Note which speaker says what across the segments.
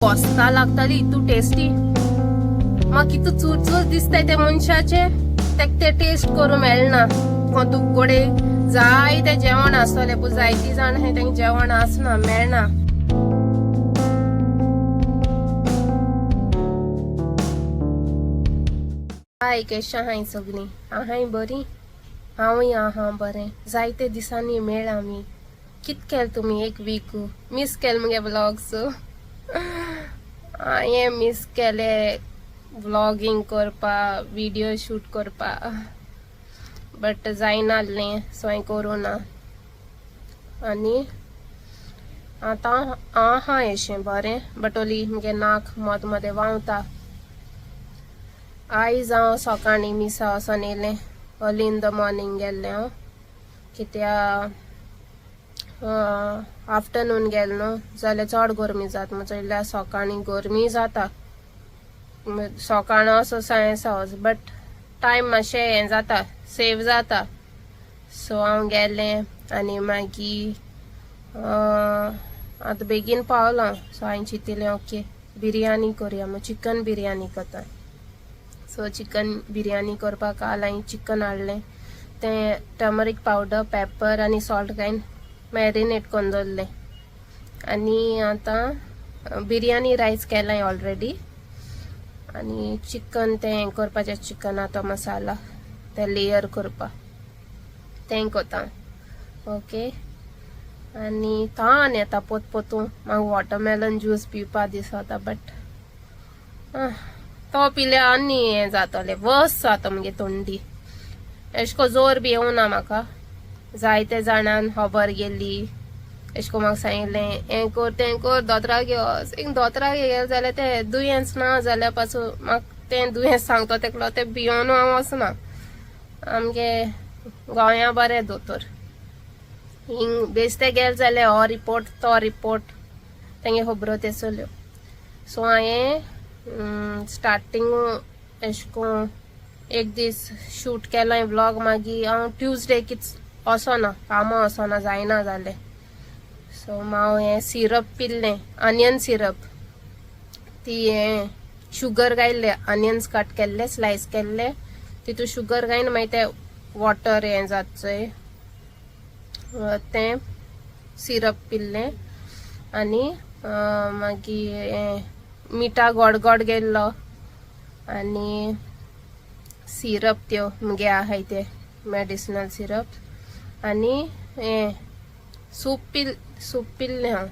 Speaker 1: कोस्ता लागताली इतू टेस्टी. म्हाका कितू चुरचूर दिसताय ते मनशाचे, तेक ते टेस्ट करूं मेळना. तुक गोडे जाय ते जेवण आसतलें, पूण जायती जाण आहाय तेंका जेवण आसना, मेळना. हाय, केश आहाय सगळीं? आहाय बरी? हांवूय आहा बरें. जायते दिसांनी मेळ आमी. कित केलें तुमी एक वीक? मीस केलें मुगे व्लॉग्स? हांवें मीस केले व्लॉगींग करपा, विडियो शूट करपा, बट जायनासलें, सो हांवें करूं ना. आनी आतां आहा एशें बरें, बट ओली मुगे नाक मद मदें व्हांवता. आयज हांव सकाळीं मिसा वचोन येयलें. अर्ली इन the morning गेल्लें हांव, कित्या आफ्टरनून गेलें न्हू जाल्यार चड गरमी जाता. म्हूण चोयल्यार सकाळीं गरमी जाता. सकाळ असो सायन्स वच, बट टायम मातशें हें जाता, सेव जाता. सो हांव गेलें आनी मागीर आतां बेगीन पावलां. सो हांवें चिंतिलें, ओके, बिरयानी करया म्हूण. चिकन बिरयानी करता. सो चिकन बिरयानी करपाक काल हांवें चिकन हाडलें. तें टर्मरीक पावडर, पेपर आनी सॉल्ट घायन मॅरिनेट करून दवरलें. आनी आतां बिरयानी रायस केलां ऑलरेडी आनी चिकन तें हें करपाचें. चिकनाचो मसाला तें लेयर करपा तें करता. ओके, आनी तान येता पोत पोतून. म्हाका वॉटरमेलन ज्यूस पिवपा दिसता, बट तो पिल्यार आनी हें जातलें, वर्स जाता मुगे तोंडी. एशे को जोर बी येवना म्हाका. जायते जाणान खबर गेल्ली, एशे को म्हाका सांगिल्लें, हें कर, तें कर, दोतोरागे वच. एक दोतोरागे गेलें जाल्यार तें दुयेंस ना जाल्यार पासून म्हाका तें दुयेंस सांगता तेकलो तें भियोन हांव वचना. आमगे गोंया बरें दोतोर. हिंग बेश्टे गेले जाल्यार हो रिपोर्ट, तो रिपोर्ट, तेंगे खबरो तेसल्यो. सो हांवें स्टार्टींग एशें कोन एक दीस शूट केलो व्लॉग. मागीर हांव ट्युजडे कित वचना, कामां वचना, जायना जालें. सो हांव हें सिरप पिल्लें, अनियन सिरप. ती हें शुगर घायल्लें, अनियन्स कट केल्ले, स्लायस केल्ले, तितू शुगर घायन मागीर तें वॉटर हें जाता चोय, तें सिरप पिल्लें. आनी मागीर हें मिठा गोड गोड गेल्लो आनी सिरप त्यो मुगे आहाय ते मेडिसिनल सिरप आनी हें सूप पिल्लें हांव.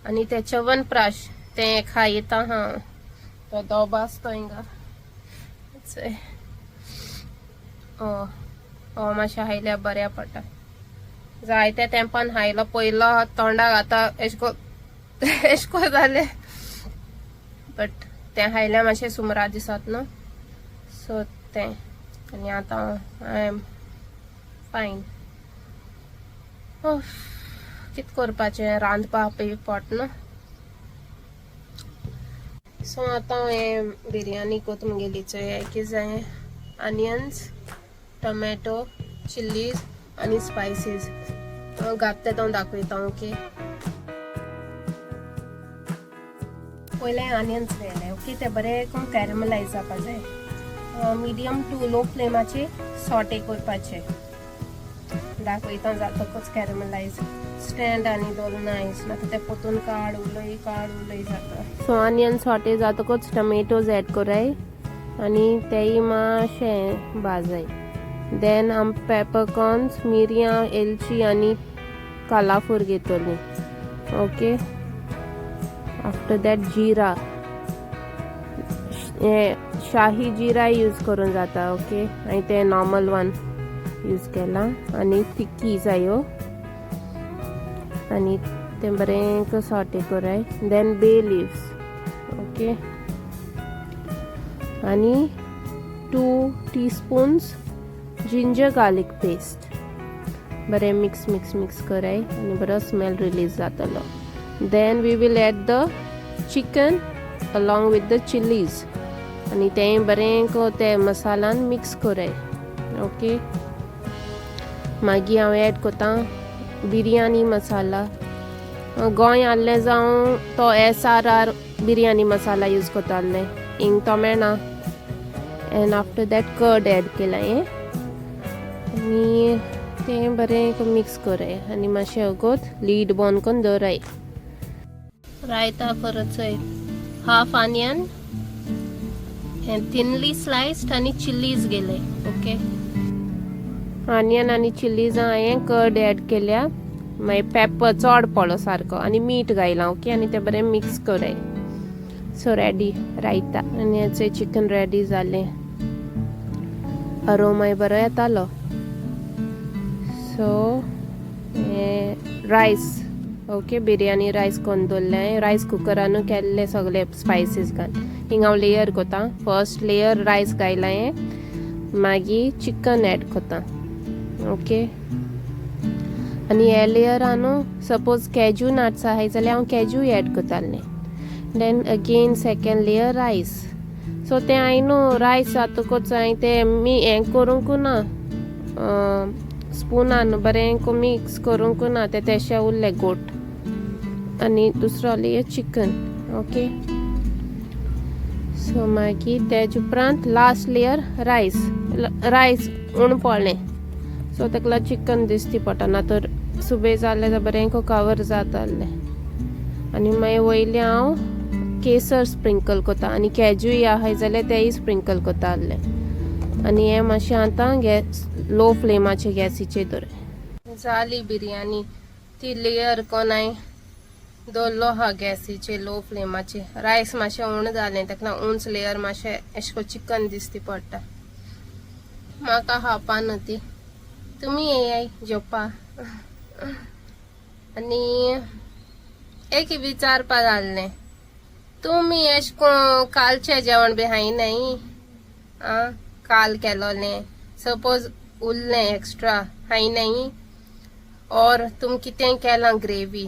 Speaker 1: आनी तें च्यवनप्राश तें खायता हांव. तो दोबो आसा तो हिंगा चोय. हो मातशें खायल्यार बऱ्या पडटा. जायत्या तेंपान खायलो पयलो. तोंडाक आतां एशको जालें, बट तें खायल्यार मातशें सुमरा दिसत न्हू, सो तें. आनी आतां I am fine. कित करपाचें, रांदपाक बी पोट न्हू. सो आतां हें बिरयानी कोत मुगेली. चोय, कितें जाय: अनियन्स, टोमॅटो, चिल्लीज आनी स्पायसीस. घातले तो दाखयता. ओके, पयले अनियन्स घायले. ओके, ते बरे करून कॅरमलायज जावपा जाय. मिडियम टू लो फ्लेमाचेर सॉटे करपाचे. दाखयता जातकच कॅरमलायज. स्टँड आनी दवरना आयस, ना ते पोतून काड उलय काड उलय जाता. सो अनियन सॉटे जातकच टमेटोज ऍड कराय आनी तेय मातशें भाजाय. देन आम पेपरकॉर्न्स, मिरयां, एलची आनी कालाफूर घेतली. ओके, आफ्टर that जिरा, हें शाही जिरा यूज करून जाता. ओके, आनी तें नॉर्मल वन यूज केलां. आनी तिक्की जायो आनी तें बरें सॉटे कराय. Then bay leaves. Okay, आनी 2 teaspoons ginger garlic paste. बरें मिक्स मिक्स मिक्स कराय आनी बरो स्मेल रिलीज जातलो. Then we will add the chicken along with the chillies आनी तें बरें ते मसालान मिक्स कराय. ओके, मागीर हांव एड करता बिरयानी मसाला. गोंय आहलें जावं तो एसआरआर. बिरयानी मसाला यूज कोतालें हिंग तो मेळना. And after that curd add केलां हें आनी तें बरें मिक्स कराय आनी मातशें अगोत लीड बंद करून दवराय. रायता करचोय. हाफ आनियन हें थिनली स्लायस्ड आनी चिल्लीज गेले. ओके, आनियन आनी चिल्लीज हांवें कर्ड ऍड केल्या, मागीर पेपर चड पडलो सारको आनी मीठ घायलां. ओके, आनी तें बरें मिक्स कराय. सो रेडी रायता. आनी हेचे चिकन रेडी जालें. अरोमाय बरो येतालो. सो हें रायस, ओके, बिरयानी रायस कोन्न दवरलें. रायस कुकरानू केल्ले सगळे स्पायसीस घालून. हिंगा हांव लेयर कोता. फर्स्ट लेयर रायस घायला हें, मागीर चिकन ऍड कोता. ओके, आनी हे लेयरा न्हू सपोज कॅजू नट्स आहाय जाल्यार हांव कॅजूय add कोतालें. Then again second layer rice. So तें हांवें न्हू रायस जातकूच हांवें तें मी हें करूंक ना, स्पुनान बरें मिक्स करूंक ना, तें तेशें उरलें गोट. आनी दुसरो लेयर चिकन. ओके, सो मागीर तेज उपरांत लास्ट लेयर रायस. रायस उण पडलें, सो ताका लागून चिकन दिसती पडटा, ना तर सुबे जालें जाल्यार बरें कवर जातालें. आनी मागीर वयलें हांव केसर स्प्रिंकल कोता आनी कॅजूय आहाय जाल्यार तेय स्प्रिंकल कोता आहलें. आनी हें मातशें आतां गॅस लो फ्लेमाचे गॅसीचेर दवर. जाली बिरयानी. ती लेयर कोनाय दवरलो आहा गॅसीचे लो फ्लेमाचे. रायस मातशें उण जालें, ताका लागून उंच लेयर मातशें एशें कोन्न चिकन दिसती पडटा. म्हाका खावपा न्हू ती, तुमी येयाय जेवपा. आनी एक विचारपा जाल्लें, तुमी एशें कोन्न कालचें जेवण बी खायनाय आं? काल केलोलें सपोज उरलें एक्स्ट्रा, खायनाय? और तुमी कितें केलां gravy?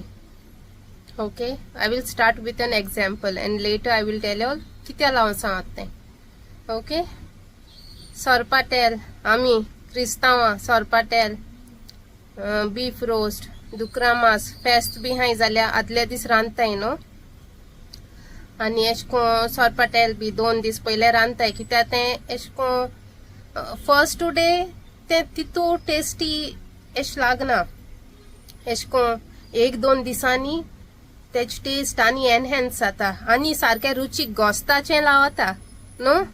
Speaker 1: Okay, I will start with an example and later I will tell all कित्या लागून सांगता तें. ओके, सोरपाटेल, आमी क्रिस्तांवां सोरपाटेल, बीफ रोस्ट, दुकरा मांस, फेस्त बी हाय जाल्यार आदले दीस रांदताय न्हू. आनी एशें कोन्न सोरपाटेल बी 2 दीस पयले रांदताय, कित्याक तें एशें कोन्न फर्स्ट डे तें तितू टेस्टी एशें लागना. एशें कोन्न एक दोन दिसांनी तेजी टेस्ट आनी एनहेन्स जाता आनी सारकें रुचीक गोस्ताचें लावता न्हू.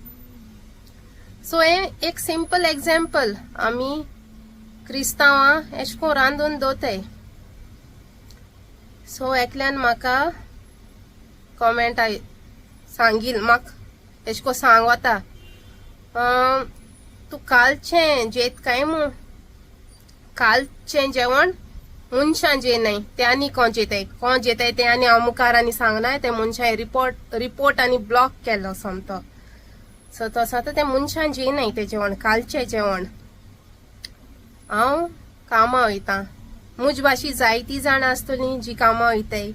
Speaker 1: सो हें एक सिंपल एग्जाम्पल. आमी क्रिस्तांवां एशें कोन्न रांदून दवरताय. सो एकल्यान म्हाका कॉमेंट सांगील, म्हाका एशें कोन्न सांग वता, तूं कालचें जेत काय मू? कालचें जेवण मनशां जेनाय ते आनी कोण जेताय, कोण जेताय ते आनी हांव मुखार आनी सांगनाय. ते मनशां रिपोर्ट रिपोर्ट आनी ब्लॉक केलो सोमतो. सो तसो आतां ते मनशां जेनाय तें जेवण, कालचें जेवण. हांव कामां वयता, म्हज भाशी जायतीं जाणां आसतलीं जी कामां वयताय.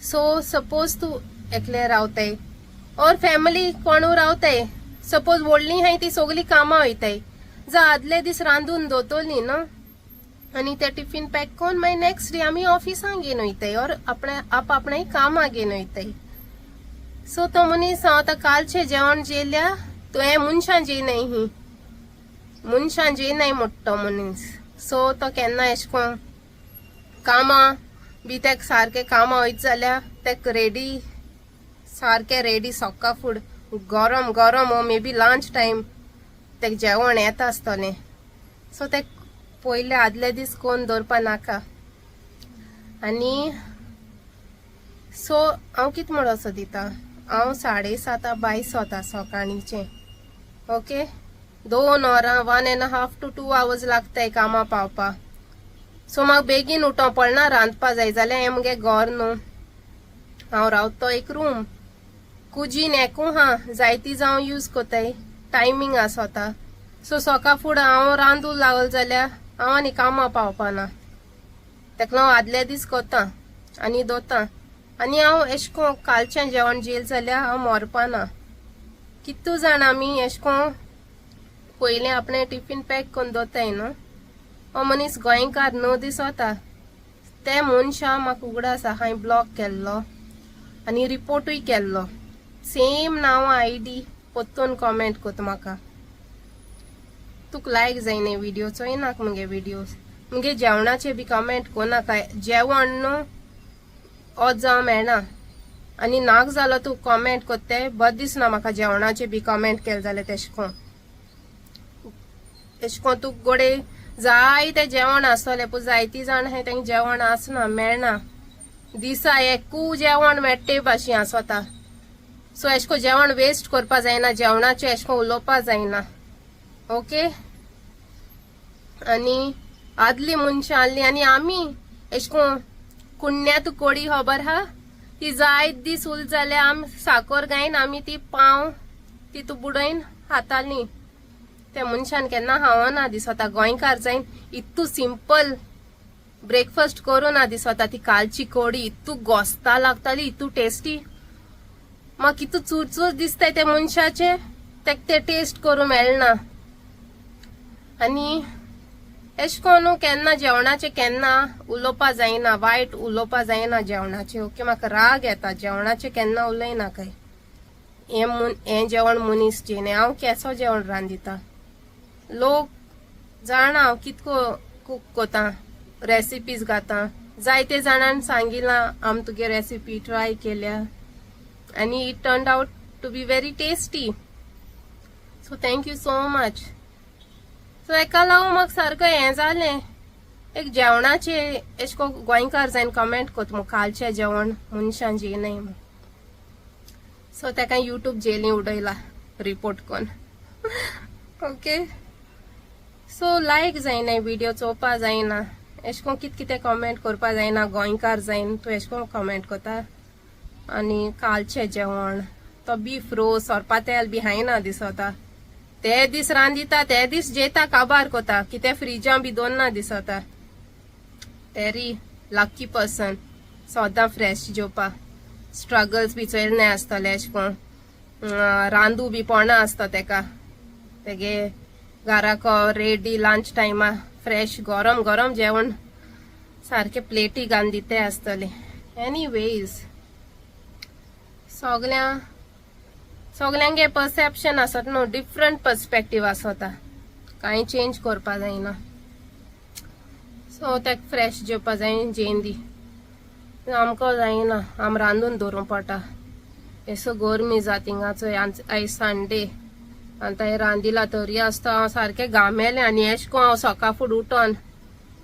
Speaker 1: सो सपोज तूं एकलें रावताय ऑर फॅमिली कोणू रावताय, सपोज व्हडलीं आहाय ती सगळीं कामां वयताय, जावं आदले दीस रांदून दवरतलीं न्हू आनी ते टिफीन पॅक करून मागीर नेक्स्ट डे आमी ऑफिसांक घेवन वयताय ऑर आपणे आप आपणाय कामां घेवन वयताय. सो तो मनीस, हांव आतां कालचें जेवण जेयल्या, तुवें मनशां जेयनाय, ही मनशां जेयनाय म्हणटा तो मनीस. सो तो केन्ना एशें कोन्न कामां बी तेक सारकें कामां वयता जाल्यार तेक रेडी, सारकें रेडी सोक्का फूड गरम गरम ओ मे बी लंच टायम तेक जेवण येता आसतलें. सो तेक पयले आदले दीस कोन्न दवरपा नाका. आनी सो हांव कितें म्हणो सोदिता, हांव 7:30 भायस वता सकाळीचें. ओके, 2 वरां, 1.5 to 2 hours लागताय कामां पावपा. सो म्हाका बेगीन उठों पडना रांदपा जाय जाल्यार. हें मुगे घर न्हू, हांव रावता तो एक रूम, कुजीन एकू हा, जायती जावं यूज कोताय, टायमींग आसता. सो सकाळ फुडें हांव रांदूं लागल जाल्यार हांव आनी कामां पावपा ना. तेका लागून आदले दीस कोता आनी दवरता. आनी हांव एशें कोन्न कालचें जेवण जेयल जाल्यार हांव मरपा ना. कितू जाण आमी एशें कोन्न पयलीं आपणें टिफीन पॅक करून दवरताय न्हू. हो मनीस गोंयकार न्हू दिसता. ते मनशा म्हाका उगडास आसा, हांवें ब्लॉक केल्लो. आनी रिपोर्टूय केल्लो. सेम नांव आयडी परतून कॉमेंट कोता म्हाका. तुका लायक जायना व्हिडिओ चोयनाक मुगे व्हिडियोज. मुगे जेवणाचे बी कमेंट कोनाका. जेवण न्हू ओत जावं मेळना आनी नाक जालो तूं कॉमेंट कोत्ते बरें दिसना म्हाका. जेवणाचे बी कमेंट केले जाल्यार तेशें कोन तेशें कोन तुका गोडे जायते जेवण आसतलें, पूण जायती जाण आहाय तांकां जेवण आसना, मेळना. दिसा एकू जेवण मेळटे भाशेन आसता. सो एशें कोन जेवण वेस्ट करपा जायना, जेवणाचें एशें कोन उलोवपा जायना, ओके. आनी आदली मनशां आहली आनी आमी एशें कोन कुण्ण्यांत कोडी खबर आहा, ती जायत दीस उल जाल्यार आमी साकर घायन आमी ती पाव तितू बुडयन खातालीं. त्या मनशान केन्ना खावना दिसता. गोंयकार जायन इतू सिंपल ब्रेकफास्ट करूं ना दिसता. ती कालची कोडी इतू गोस्ता लागताली, इतू टेस्टी. म्हाका कितू चुरचूर दिसताय ते मनशाचे, तेका ते टेस्ट करूं मेळना. आनी एशें कोन केन्ना जेवणाचें केन्ना उलोवपा जायना, वायट उलोवपा जायना जेवणाचें, ओके. म्हाका राग येता, जेवणाचें केन्ना उलयना काय. हें हें जेवण मनीस जेणे हांव केसो जेवण रांदिता, लोक जाणा हांव कितको कूक कोता, रेसिपीज घाता. जायते जाणांनी सांगिलां आमी तुगे रेसिपी ट्राय केल्या आनी it turn out to be very tasty, so thank you so much. So हेका लागून म्हाका सारको हें जालें. एक जेवणाचे एशें कोन गोंयकार जायन कमेंट कोता मुगो कालचें जेवण मनशां जेयनाय म्हूण. सो तेका युट्यूब जेली उडयला रिपोर्ट कोन, ओके. सो लायक जायना, व्हिडिओ चोवपा जायना. एशें कोन कितें कितें कमेंट करपा जायना. गोंयकार जायन तूं एशें कोन कमेंट कोता आनी कालचें जेवण, तो बीफ रोस सोरपा तेल बी खायना दिसता. ते दीस रांदिता, ते दीस जेता, काबार कोता. कितें फ्रिजां बी दवरना दिसता. व्हेरी लक्की पर्सन, सदां फ्रेश जेवपा. स्ट्रगल्स बी चोयले आसतले, एशें कोन रांदू बी पोणा आसता तेका. तेगे घराक रेडी लंच टायमा फ्रेश गरम गरम जेवण सारके प्लेटी घालून दिते आसतले. एनीवेज, सगळ्या सगल्यांगे परसेप्शन आसत न्हू, डिफरंट पर्सपेक्टीव आसता, कांय चेंज करपा जायना. सो तेका फ्रेश जेवपा जाय, जेन दी. आमकां जायना, आम रांदून दवरूंक पडटा. येसो गरमी जाता थिंगा चोय. आयज संडे आनी रांदिला तरी आसता हांव सारकें घामेलें. आनी एशें कोन हांव सकाळ फुडें उठोन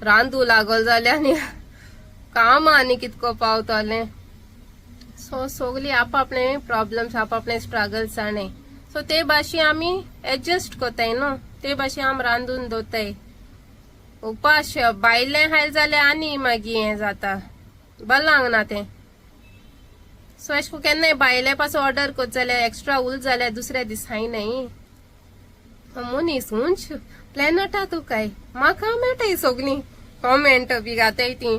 Speaker 1: रांदू लागल जाल्यार आनी काम आनी कितको पावतलें. सो सगळीं आपापले प्रॉब्लम्स, आपापले स्ट्रगल्स जाणें. सो ते भाशेन आमी एडजस्ट कोताय न्हू, ते भाशेन आमी रांदून दवरताय. उपाश भायलें खायलें जाल्यार आनी मागीर हें जाता, बरें लागना तें. सो एशें कोन केन्नाय भायले पासून ऑर्डर करता जाल्यार एक्स्ट्रा उल जाल्यार दुसऱ्या दीस खायनाय. मनीस उंच प्लॅनटा तूं काय म्हाका मेळटाय सगळीं कॉमेंट बी घाताय ती.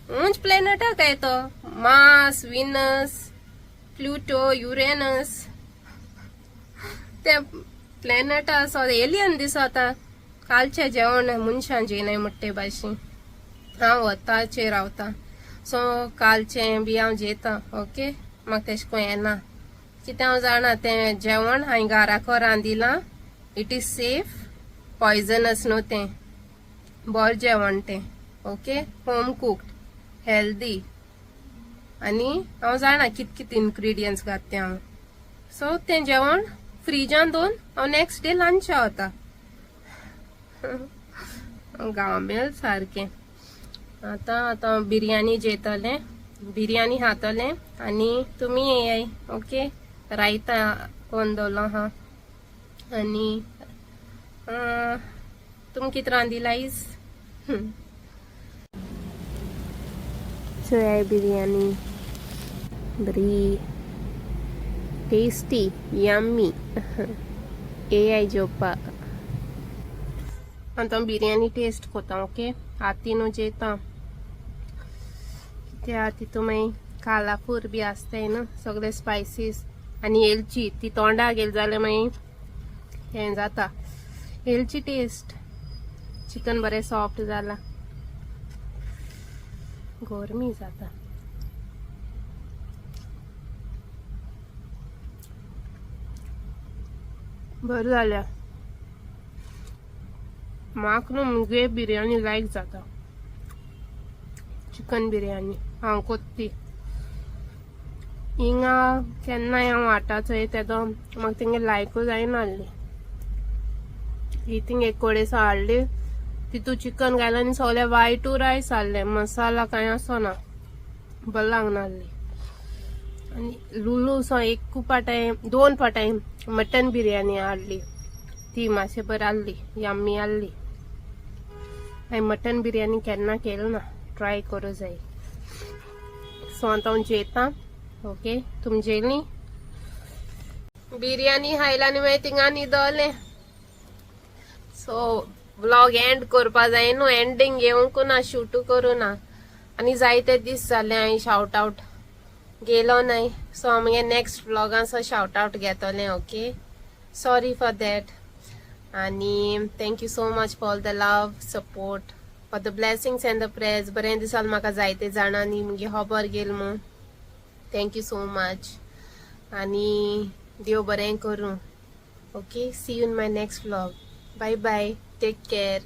Speaker 1: उंच प्लॅनटा काय तो, मार्स, विनस, प्लुटो, युरेनस, ते प्लॅनटा असो एलियन दिसता. कालचें जेवण मनशां जेयनाय म्हणटे भाशेन. हांव वताचेर रावता, सो कालचें बी हांव जेता, ओके. म्हाका तेशें कोन येना कितें. हांव जाणा तें जेवण हांवें घराको रांदिलां, it is safe, poisonous न्हू तें, बरें जेवण तें, ओके, होम कुक्ड, हेल्दी. आनी हांव जाणा कित कित इन्ग्रिडियंट्स घातले हांव. सो तें जेवण फ्रिजान दवरून हांव नेक्स्ट डे लंचा वता. गामेल सारकें. आतां आतां बिरयानी जेतलें, बिरयानी खातलें आनी तुमी येयाय, ओके. रायता कोन्न दवरलो आहा. आनी तुमी कितें रांदिलां आयज? चोयाय, बिरयानी बरी टेस्टी, यम्मी. येयाय जेवपाक. आतां बिरयानी टेस्ट कोता, ओके. हातीन जेता कित्या तितू मागीर कालापूर बी आसताय न्हू, सगळे स्पायसीस आनी एलची, ती तोंडाक गेली जाल्यार मागीर हें जाता. एलची टेस्ट. चिकन बरें सॉफ्ट जाला. गरमी जाता. बरें जाल्या. म्हाका न्हू मुगे बिरयानी लायक जाता, चिकन बिरयानी हांव कोत्ती. हिंगा केन्नाय हांव हाडटा चोय तेदो म्हाका तेंगे लायकूय जायना आहली. ही थिंग एक कडेन हाडली, तितू चिकन घायलें आनी सगळें वायटू रायस आहलें, मसाला कांय आसना, बरें लागना आहली. आनी लुलू सो एक पाटाय दोन पाटाय मटन बिरयानी हाडली, ती मातशें बरी आहली, यम्मी आहली. हांवें मटन बिरयानी केन्ना केली ना, ट्राय करूं जाय. सो आतां हांव जेता. ओके, तुमी जेयली? बिरयानी खायला आनी मागीर थिंगा न्हिदोलें. सो व्लॉग एंड करपा जाय न्हू, एंडींग येवंक ना, शूट करूं ना. आनी जायते दीस जाले हांवें शावट आउट गेलो नाय. सो हांव मागीर नेक्स्ट व्लॉगान सो शावट आउट घेतलें. Okay, sorry for that. आनी thank you so much for all the love, support, for the blessings and the prayers. बरें दिसाल म्हाका जायते जाणांनी मुगे खबर गेल म्हूण. Thank you so much आनी देव बरें करूं. Okay, see you in my next vlog. Bye bye, take care.